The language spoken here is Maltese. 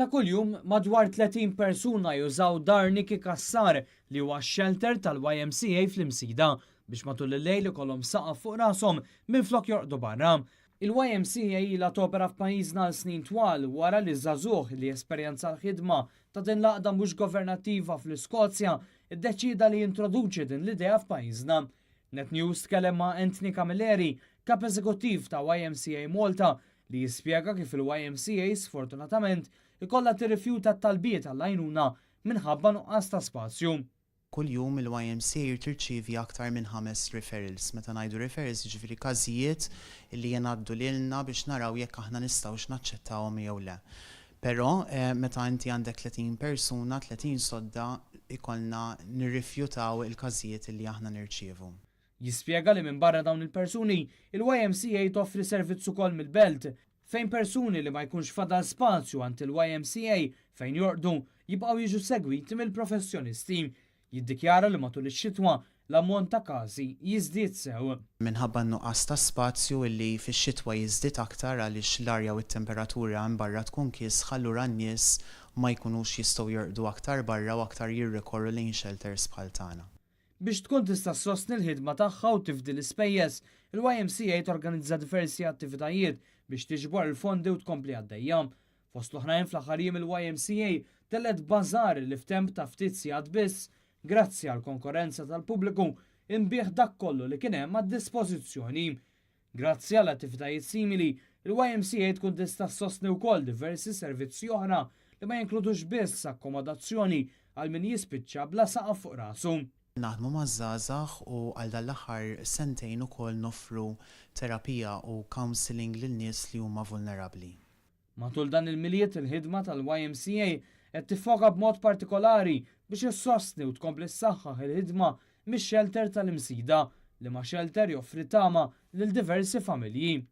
Ta' kuljum madwar 30 persuna jużaw Dar Niki Cassar, li huwa shelter tal-YMCA fl-Imsida, biex matul il-lejl ikollhom saqaf fuq rashom minflok jorqdu barra. Il-YMCA ilha topera f'pajjiżna għal snin twal wara li żagħżugħ li esperjenza l-ħidma ta' din l-għaqda mhux governattiva fl-Iskozja iddeċida li jintroduċi din l-idea f'pajjiżna. Net News tkellem ma' Anthony Camilleri, kap eżekuttiv ta' YMCA Malta, li jispjega kif il-YMCA sfortunatament ikollha tirrifjuta t-talbiet għall-għajnuna minħabba nuqqas ta' spazju. Kuljum il-YMCA tirċievi aktar minn ħames referrals. Meta ngħidu referrals, jiġifieri każijiet li jingħaddu lilna biex naraw jekk aħna nistgħux naċċettawhom jew le. Però meta inti għandek 30 persuna, 30 sodda, ikollna nirrifjutaw il-każijiet li aħna nirċievu. Jispjega li minn barra dawn il-persuni, il-YMCA toffri servizz ukoll mill-belt, fejn persuni li ma jkunx fadal spazju għand il-YMCA fejn jorqdu jibqgħu jiġu segwiti mill-professjonisti. Jiddikjara li matul ix-xitwa l-ammont ta' każi jiżdied sew. Minħabba nuqqas ta' spazju illi fix-xitwa jiżdied aktar għaliex l-arja u t-temperatura hemm barra tkun kiesħa, allura n-nies ma jkunux jistgħu jorqdu aktar barra u aktar jirrikorru lejn shelters bħal tagħna. Biex tkun tista' ssostni l-ħidma tagħha u tifdi l-ispejjeż, il-YMCA torganizza diversi attivitajiet biex tiġbor il-fondi u tkompli għaddejja. Fost l-oħrajn, fl-aħħar jiem il-YMCA tellgħet bażar li f'temp ta' ftit sigħat biss, grazzi għal konkurrenza tal-pubbliku, inbiegħ dak kollu li kien hemm għad-dispożizzjoni. Grazzi għal attivitajiet simili, il-YMCA tkun tista' ssostni wkoll diversi servizzi oħra li ma jinkludux biss akkomodazzjoni għal min jispiċċa bla saqaf fuq rasu. Naħdmu maż-żgħażagħ u għal dan l-aħħar sentejn ukoll noffru terapija u counselling lil nies li huma vulnerabbli. Matul dan il-Milied, il-ħidma tal-YMCA qed tiffoka b'mod partikolari biex issostni u tkompli ssaħħaħ il-ħidma mix-shelter tal-Imsida, li ma shelter joffri tama lil diversi familji.